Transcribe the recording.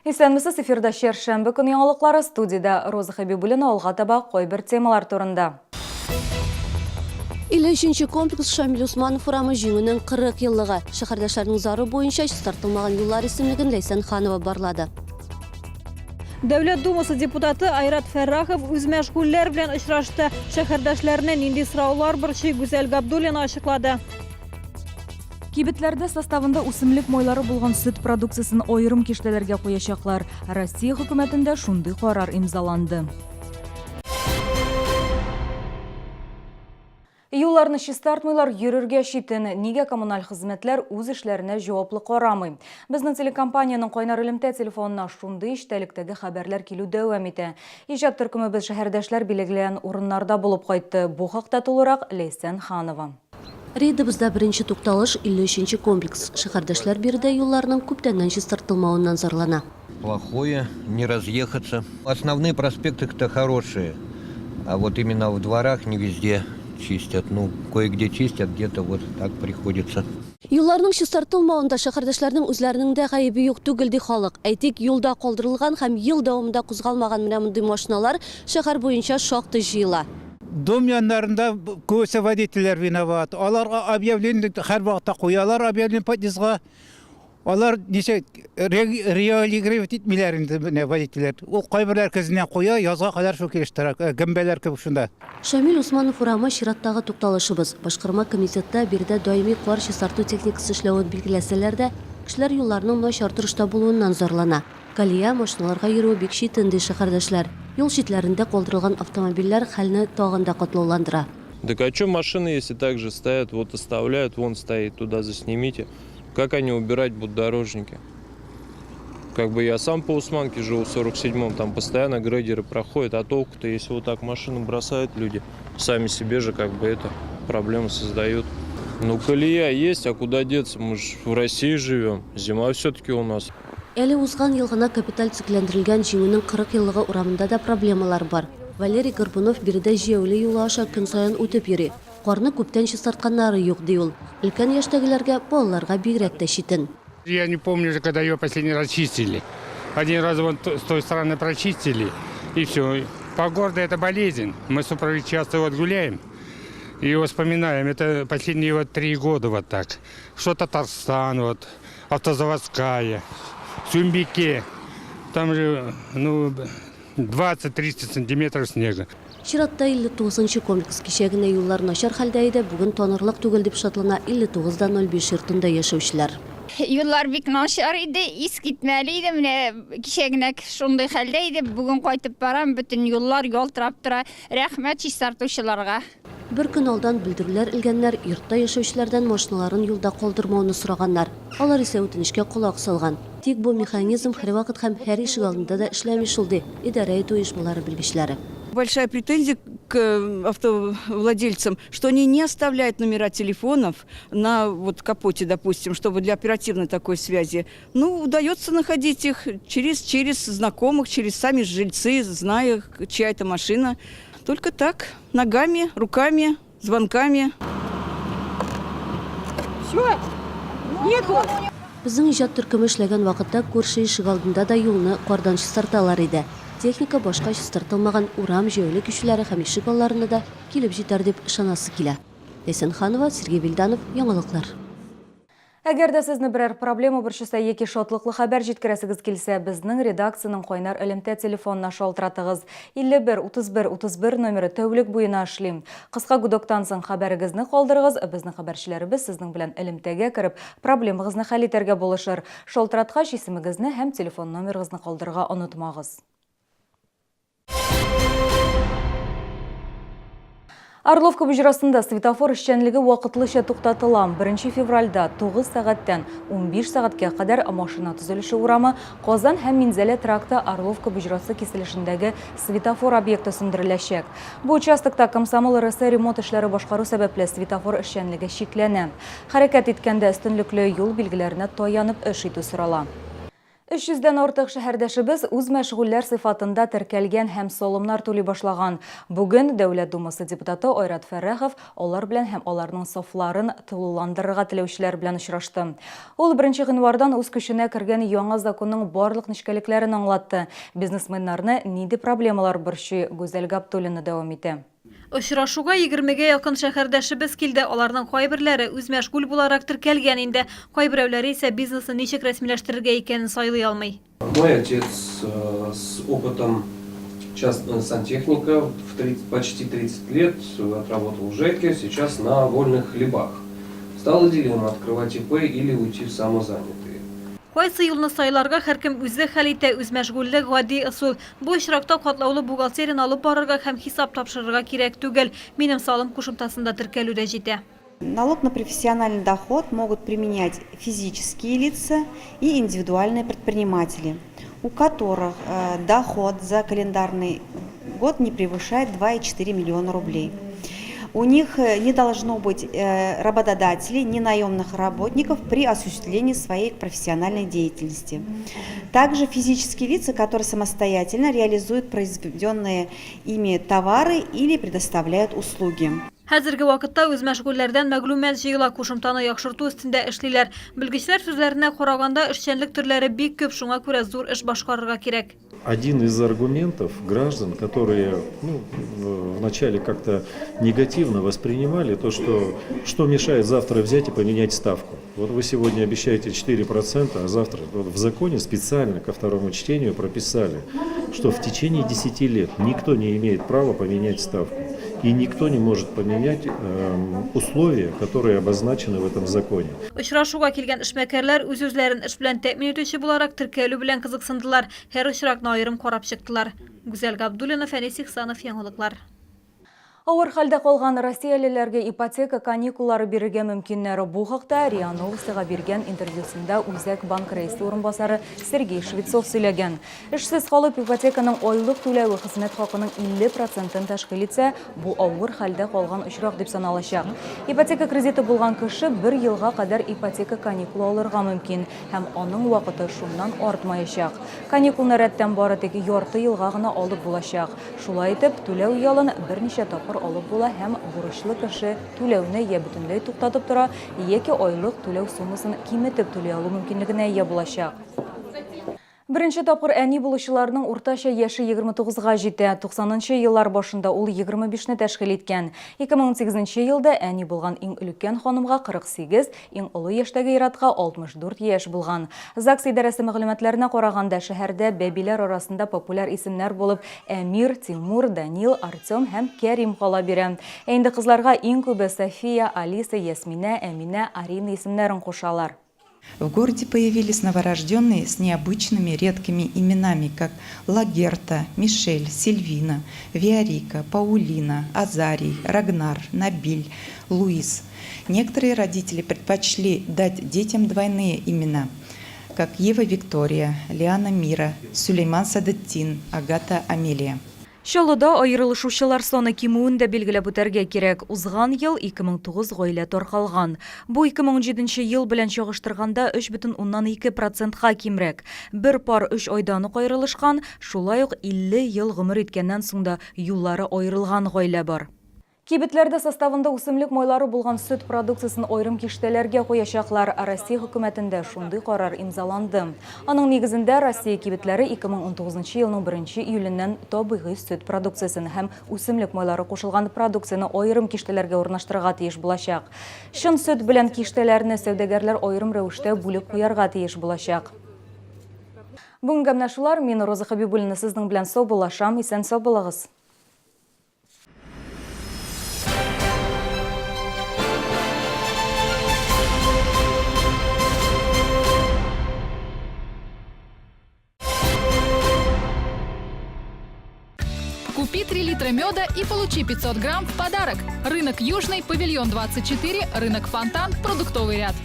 Исәнмесез, эфирда чәршәмбе көн яңалыклары, студиядә Роза Хәбибуллина, алга таба кайбер темалар турында. 53 нче комплекс Шамил Усманов урамы Җиңүнең 40 еллыгы. Шәһәрдәшләрнең зары буенча чистартылмаган юллар исемлеген Ләйсән Ханова барлады. Дәүләт Думасы депутаты Айрат Фәррахов үзмәшгульләр белән очрашты. Шәһәрдәшләрне нинди сораулар борчый, Гүзәл Габдуллина ачыклады. Кибетләрдә составында үсемлек майлары булган сөт продукциясен аерым киштәләргә куячаклар. Россия хөкүмәтендә шундый карар имзаланды. Юлларны чистартмыйлар, йөрергә читен. Нигә коммуналь хезмәтләр үз эшләренә җаваплы карамый? Безнең телекомпаниянең кайнар элемтә телефонына шундый эчтәлектәге хәбәрләр килү дәвам итә. Иҗат төркемебез шәһәрдәшләр билгеләгән урыннарда булып кайтты. Бу хакта тулырак Ләйсән Ханова. Рейдыбызда беренче тукталыш, 53 нче комплекс. Шәһәрдәшләр биредә юлларның күптәннән чистартылмавыннан зарлана. Плохое, не разъехаться. Основные проспекты-то хорошие, а вот именно в дворах не везде чистят. Ну, кое-где чистят, где-то вот так приходится. Юлларның чистартылмавында шәһәрдәшләрнең үзләренең дә гаебе юк түгел, ди халык. Әйтик, юлда калдырылган һәм ел дәвамында кузгалмаган менә мондый машиналар шәһәр буенча шактый җыела. Дом яннарында күбесе водительләр виноват. Аларга объявление һәрвакытта куялар объявление подъездга. Алар ничек реалигировать итмиләр инде менә водительләр. Ул кайберләр көзеннән куя, язга кадәр шул килеш тора, гөмбәләр кебек шунда. Шамил Усманов урамы, чираттагы тукталышыбыз. Башкарма комитетта биредә даими кар чистарту техникасы эшләвен билгеләсәләр дә, кешеләр юлларның начар торышта булуыннан зарлана. Колея, машиналарга йөрүе бик читен, ди шәһәрдәшләр. Юл читләрендә калдырылган автомобильләр хәлне тагын да катлауландыра. Так а чё машины если так же стоят, вот оставляют, вон стоит, туда заснимите. Как они убирать будут дорожники? Как бы я сам по Усманке живу в 47-м, там постоянно грейдеры проходят, а толку-то, если вот так машину бросают люди, сами себе же как бы это проблемы создают. Ну, колея есть, а куда деться? Мы же в России живем, зима все-таки у нас. Әле узган ел гына капиталь төзекләндерелгән Җиңүнең 40 еллыгы урамында да проблемалар бар. Валерий Горбунов биредә җәяүле юлы аша көн саен үтеп йөри. Карны күптән чистартканнары юк, ди ул. Өлкән яшьтәгеләргә, балаларга бигрәк тә читен. Я не помню уже, когда ее последний раз чистили. Один раз вон с той стороны прочистили, и все. По городу это болезнь. Мы с супругой часто вот гуляем и вспоминаем. Это последние вот 3 года вот так. Что Татарстан, вот, Автозаводская, Сюмбике. Там же, ну, 20-30 сантиметров снега. Чиратта 59 нчы комплекс. Кичә генә юллар начар хәлдә иде, бүген танырлык түгел, дип шатлана 59 да 05 йортында яшәүчеләр. Юллар бик начар иде, искитмәле иде. Менә кичә генә шундый хәлдә иде, бүген кайтып барам, бөтен юллар ялтырап тора. Рәхмәт чистартучыларга. Бер көн алдан белдерүләр элгәннәр, йортта яшәүчеләрдән машиналарын юлда калдырмауны сораганнар. Алар исә үтенечкә колак салган. Тик бу механизм һәрвакыт һәм һәр ишегалдында да эшләми шул, ди идарә итү оешмалары белгечләре. Большая претензия к автовладельцам, что они не оставляют номера телефонов на вот капоте, допустим, чтобы для оперативной такой связи. Ну, удается находить их через знакомых, через сами жильцы, зная, чья это машина. Только так, ногами, руками, звонками. Все? Нету. Безнең иҗат төркеме эшләгән вакытта күрше ишегалдында да юлны кардан чистарталар иде. Техника башка чистартылмаган урам, җәяүле кичүләре һәм ишек алларына да килеп җитәр дип ышанасы килә. Ләйсән Ханова, Сергей Вильданов, Яңалыклар. Әгәр дә сезне берәр проблема борчыса яки шатлыклы хәбәр җиткерәсегез килсә, безнең редакциянең кайнар элемтә телефонына шалтыратыгыз. 51 31 31 номеры тәүлек буена эшли. Кыска гудоктан соң хәбәрегезне калдырыгыз, безнең хәбәрчеләребез сезнең белән элемтәгә кереп, проблемагызны хәл итәргә булышыр. Шалтыраткач, исемегезне һәм телефон номерыгызны калдырырга онытмагыз. Орловка боҗрасында светофор эшчәнлеге вакытлыча туктатыла. 1 февральдә 9 сәгатьтән 15 сәгатькә кадәр машина төзелеше урамы, Казан һәм Минзәлә тракты Орловка боҗрасы киселешендәге светофор объекты сүндереләчәк. Бу участокта Комсомол РС ремонт эшләре башкару сәбәпле светофор эшчәнлеге чикләнә. Хәрәкәт иткәндә өстенлекле юл билгеләренә таянып эш итү сорала. 300 дән артык шәһәрдәшебез үзмәшгульләр сыйфатында теркәлгән һәм салымнар түли башлаган. Бүген Дәүләт Думасы депутаты Айрат Фәррәхов алар белән һәм аларның сафларын тулыландырырга теләүчеләр белән очрашты. Ул беренче гыйнвардан үз көченә кергән яңа законның барлык нечкәлекләрен аңлатты. Бизнесменнарны нинди проблемалар борчый, Гүзәл Габдуллина дәвам итә. Очрашуга егермегә якын шәһәрдәшебез килде. Аларның кайберләре үзмәшгуль буларак теркәлгән инде. Кайберәүләре исә бизнесны ничек рәсмиләштерергә икәнен сайлый алмый. Мой отец с опытом частного сантехника в 30, почти 30 лет отработал в ЖЭКе, сейчас на вольных хлебах. Стала дилемма открывать ИП или уйти в самозанятые. Кайсы юлны сайларга һәркем үзе хәл итә, үзмәшгульлек, гади ысул. Бу очракта катлаулы бухгалтерияне алып барырга һәм хисап тапшырырга кирәк түгел. Минем салым кушымтасында теркәлү дә җитә. Налог на профессиональный доход могут применять физические лица и индивидуальные предприниматели, у которых доход за календарный год не превышает 2,4 миллиона рублей. У них не должно быть работодателей, ни наемных работников при осуществлении своей профессиональной деятельности. Также физические лица, которые самостоятельно реализуют произведенные ими товары или предоставляют услуги. Хәзерге вакытта үзмәшгульләрдән мәгълүмат җыела, кушымтаны яхшырту өстендә эшлиләр. Белгечләр сүзләренә караганда, эшчәнлек төрләре бик күп, шуңа күрә зур эш башкарырга кирәк. Один из аргументов граждан, которые ну, вначале как-то негативно воспринимали то, что, что мешает завтра взять и поменять ставку. Вот вы сегодня обещаете 4%, а завтра вот в законе специально ко второму чтению прописали, что в течение 10 лет никто не имеет права поменять ставку. И никто не может поменять условия, которые обозначены в этом законе. Очрашуга килгән эшмәкәрләр үз-үзләрен эш белән тәэмин итүче буларак теркәлү белән кызыксындылар. Һәр очракны аерым карап чыктылар. Гүзәл Габдуллина, Фәнис Ихсанов, Яңалыклар. Авыр хәлдә калган россиялеләргә ипотека каникуллары бирергә мөмкиннәр. Бу хакта РИА Новостига биргән интервьюсында Үзәк банк рәисе урынбасары Сергей Швецов сөйләгән. Эшсез калып, ипотеканың айлык түләве хезмәт хакының 50 процентын тәшкил итсә, бу авыр хәлдә калган очрак дип саналачак. Ипотека кредиты булган кеше бер елга кадәр ипотека каникулы алырга мөмкин һәм аның вакыты шуннан артмаячак. Каникулны рәттән бары тик ярты елга гына алып булачак. Шулай итеп, түләү ялын берничә тапкыр алып була һәм бурычлы кеше түләүне я бөтенләй туктатып тора, яки айлык түләү суммасын киметеп түли алу мөмкинлегенә ия булачак. Беренче тапкыр әни булучыларның уртача яше 29-га җитә. 90 нчы еллар башында ул 25 не тәшкил иткән. 2018 нче елда әни булган иң өлкән ханымга 48, Иң олы яшьтәге ир-атка 64 яшь булган. ЗАГС идарәсе мәгълүматларына караганда, шәһәрдә бәбиләр арасында популяр исемнәр булып Әмир, Тимур, Данил, Артем һәм Кәрим кала бирә. Ә инде кызларга иң күбе София, Алиса, Ясминә, Әминә, Арина исемнәрен кушалар. В городе появились новорожденные с необычными редкими именами, как Лагерта, Мишель, Сильвина, Виарика, Паулина, Азарий, Рагнар, Набиль, Луис. Некоторые родители предпочли дать детям двойные имена, как Ева Виктория, Лиана Мира, Сулейман Садеттин, Агата Амелия. Чаллыда аерылышучылар саны кимүен дә билгеләп үтәргә кирәк. Узган ел 2009 гаилә таркалган. Бу 2017 ел белән чагыштырганда 3,2 процентка кимрәк. Бер пар өч айдан ук аерылышкан, шулай ук 50 ел гомер иткәннән соң да юллары аерылган гаилә бар. Кибетләрдә составында үсемлек майлары булган сөт продукциясен аерым киштәләргә куячаклар. Россия хөкүмәтендә шундый карар имзаланды. Аның нигезендә Россия кибетләре 2019 елның 1 июленнән табигый сөт продукциясен һәм үсемлек майлары кушылган продукцияне аерым киштәләргә урнаштырырга тиеш булачак. Чын сөт белән киштәләрне сәүдәгәрләр аерым рәвештә бүлеп куярга тиеш булачак. Бүгенгә менә шулар. Мин Роза Хәбибуллина сезнең белән саубуллашам. Исән-сау булыгыз. Купи 3 литра меда и получи 500 грамм в подарок. Рынок Южный, павильон 24, рынок Фонтан, продуктовый ряд.